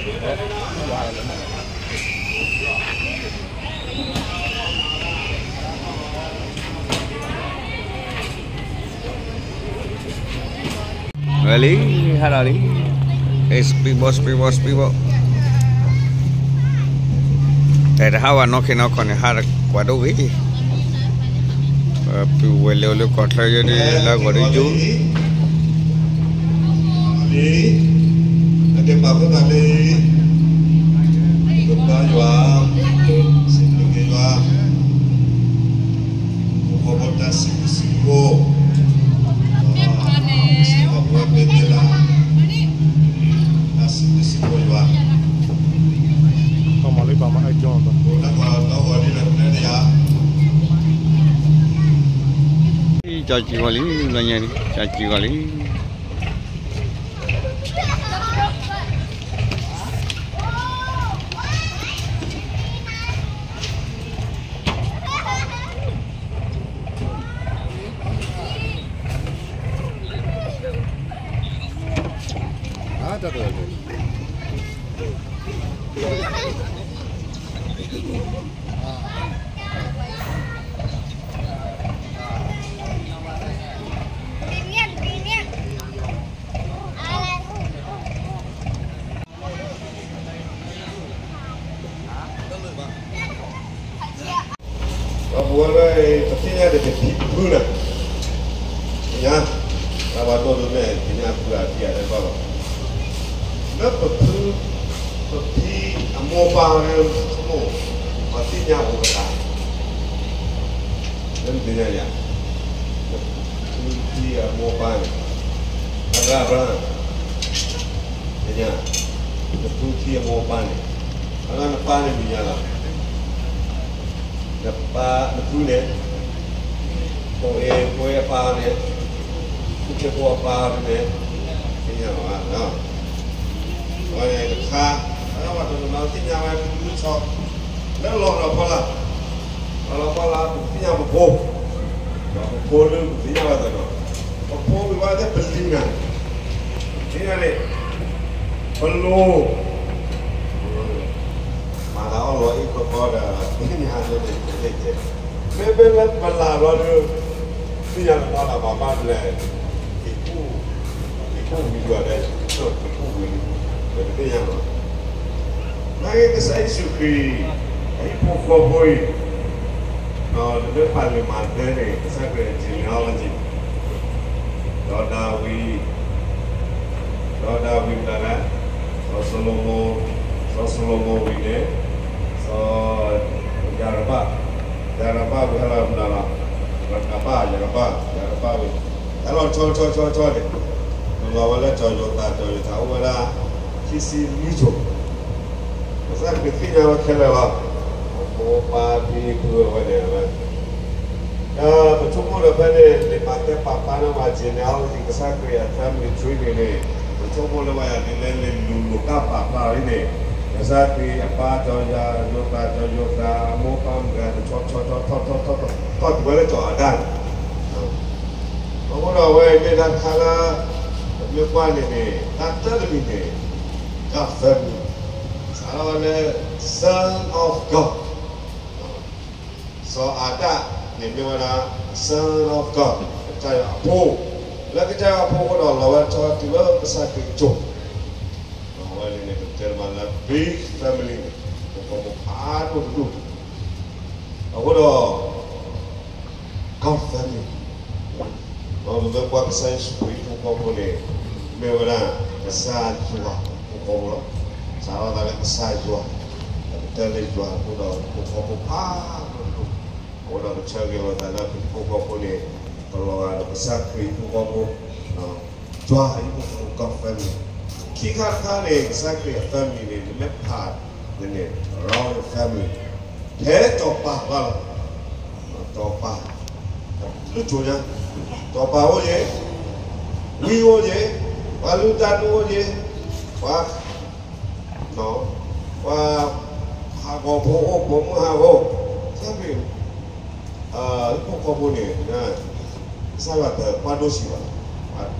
ဝဲလံ, ဟးဒီးလံ, အဲ speedboat speedboat speedboat, တၢ်တဟးဝဲနီၢ်ခ့နီၢ်ခီန့ၣ် ဟးကွၢ်ဒိၣ်ဝဲ, ပုၢ်ဝဲၢ်လၢအိၣ်လၢကီၢ်ချၢယဲဒၣ် လၢဂီၤဒုးယိ, လံ, အကဲပာ်ဖှိၣ်သးလံ, ကဘါယွၤ, စံးဘျုးက့ၤယွၤ, ပဃီဖိတၢ်စံးဘျုးစံးဖှိၣ်, စံးဘျုးပဝဲမ့ၢ်သ့လၢ တၢ်စံးဘျုးစံးဖှိၣ်ယွၤ, ကၠီကံဂီၤလံ, လၢညါလံ, ကၠီကံဂီၤလံ. ဒီပုၢ်ဝဲၢ်လၢ ပသ့ၣ်ညါဒီးပဖံပဖုလီၤ, သ့ၣ်ညါ, တၢ်ဘၣ်ဒိၣ်ဒိၣ်မ့ၢ်သ့ၣ်ညါဖုအထံအလဲၤဘၣ်လီၤ, လၢပဖု, ပဖံအမိၢ်ပၢ်လၢဆိကမိၣ်, ပှၤသ့ၣ်ညါအိၣ်တဂၤ, လၢနသ့ၣ်ညါယၤ, နဖုဖံအမိၢ်ပၢ်န့ၣ်, အဘြၤဟၣ်, သ့ၣ်ညါ, နဖုဖံအမိၢ်ပၢ်န့ၣ်, အလၢနပၢ်န့ၣ်မ့ၢ်ယၤလီၤ, နပၢ်, နဖုန့ၣ်, ဖိအ့, ဖိအ့အပၢ်န့ၣ်, ဖုဖံဖိအပၢ်န့ၣ်, သ့ၣ်ညါလီၤ, အဝဲန့ၣ်တခါ, အဝဲတနီၤသ့ၣ်ညါဝဲဖုဖုဆီ, လၢလီၤဒီးဖီလာ်, လီၤဒီးဖီလာ် ပသ့ၣ်ညါပဖိ, ဒီးပဖိလၢပသ့ၣ်ညါဝဲသ့ၣ်ဒီး, ပဖိဝံၤဝဲသ့ၣ်ပလံၤနၤ, သ့ၣ်ညါန့ၣ်, ပလိၤ, မၤသးအီၣ်လီၤအ့ၣ်ကီကီဒီး သ့ၣ်ညါန့ၣ်န့ၣ်, မ့မ့ၢ်လၢပလၤဘျီဒီး, သ့ၣ်ညါလၢမၤလၤဘၣ်ဘၣ်လဲၣ်, က့ၤကူၣ်, က့ၤကူၣ်ဝံၤဒီး, က့ၤကူၣ်ဝံၤ, ပတသ့ၣ်ညါလီၤ, နာ်က့ကစၢ်ယ့ၣ်ၡူးခရံာ်, အဟံၣ်ဖိဃီဖိအံၤ, ဒီးလၢပာ်လုၢ်မၤသဲန့ၣ် ကစၢ်ခရံာ် genealogy, ဒီးဒၤဝံး, ဒီးဒၤဝံးမတၤလဲၣ်, စီၤၡလိၤမိၣ်, စီၤၡလိၤမိၣ်ဝံၤန့ၣ်, စီၤ, ယၤရဘၣ်, ယၤရဘၣ်ဝံၤဟဲလီၤမတၤလီၤ, ရကဘၣ်, ယၤရဘၣ်, ယၤရဘၣ်ဝံၤ, ဟဲလီၤဆီဆီဆီဆီန့ၣ်, ကလီၤဝဲလၢစီၤယိၤသး, စီၤယိၤသးအိၣ်ဝဲဒၣ်, ခံဆံလွံၢ်စိၤ ကစၢ်ခရံာ်သ့ၣ်ညါဝဲခဲလၢာ်လီၤ. အမိၢ်ပၢ်ဖံဖုအဝဲန့ၣ်ဝဲ, ဒီးပဆိကမိၣ်ဒီးဖဲန့ၣ် လံာ်မးသဲပာ်ဖျါန့ၢ်ပှၤ genealogy ကစၢ်ခရံာ်အ family tree န့ၣ်န့ၣ်, ပဆိကမိၣ်လၢပှၤယၤဒ်လဲၣ်န့ၣ် လူၤလိာ်တၢ်ပာ်ဖျါလံန့ၣ်, ကစၢ်ခရံာ်အပၢ်စီၤယၤ, ယိၤသး, စီၤယိၤသး, အမိၢ်ပၢ်မတၤန့ၣ် ဆီဆီဆီဆီဆီဆီဆီ ထီၣ်တုၤဝဲလၢစီၤအၤဒၣ်န့ၣ် အဃိဒီးအဝဲအံၤမ့ၢ်တၢ်တခါလၢ ပမ့ၢ်ကွၢ်န့ၣ်န့ၣ် တၢ်တၢတမံၤန့ၣ် God family, စးထီၣ်ဝဲလၢ Son of God, စီၤအၤဒၣ်န့ၣ်မ့ၢ်ဝဲဒၣ် Son of God, ကစၢ်ယွၤအဖိ, လၢကစၢ်ယွၤအဖိအဃိဒီး လီၤဝဲဆီတုၤလၢကစၢ်ခရံာ်ကစၢၢ်, အဝဲန့ၣ်န့ၣ် ပတဲမးလၢ big family န့ၣ် ပကီၢ်ဖိဖးဒိၣ်တဒူၣ်, အဃိဒီး God family, ဒီးပမ့ၢ်ကွၢ်ကစၢ်ယ့ၣ်ၡူးခရံာ်ဟံၣ်ဖိဃီဖိန့ၣ် မ့ၢ်ဝဲဒၣ် ကစၢ်ယွၤဟံၣ်ဖိဃီဖိလီၤ. စးထီၣ်သးလၢကစၢ်ယွၤ, ဒီးပတဲလၢယွၤအဃိဒီး ဟံၣ်ဖိဃီဖိဖးဒိၣ်တဒူၣ်, အဃိဒီးပဆၢဂ့ၤလိာ်သးလၢပဟံၣ်ဖိဃီဖိန့ၣ် ပလီၤဂာ်ဒီးကစၢ်ခရံာ်ဟံၣ်ဖိဃီဖိ ယွၤအဟံၣ်ဖိဃီဖိ God family, ခံခါတခါန့ၣ် ကစၢ်ခရံာ်အ family န့ၣ် နမ့ၢ်ဖးန့ၣ်န့ၣ် royal family, ဖဲစီၤပၤဘၣ်လီၤ. စီၤပၤ, လၢကၠိညါ, စီၤပၤအိၣ်ယဲၢ်, ဝံအိၣ်ယဲၢ်, ပှၤလုၢ်တၢ်ဒိၣ်အိၣ်ယဲၢ်, ပှၤ ပှၤဟးဂီၤဖိအိၣ်, ပိာ်မုၣ်ဟးဂီၤ, ကစၢ်ခရံာ် ဟံၣ်ဖိဃီဖိန့ၣ် ကစၢ်ယွၤတပာ်ဒိၣ်စံးဘၣ်,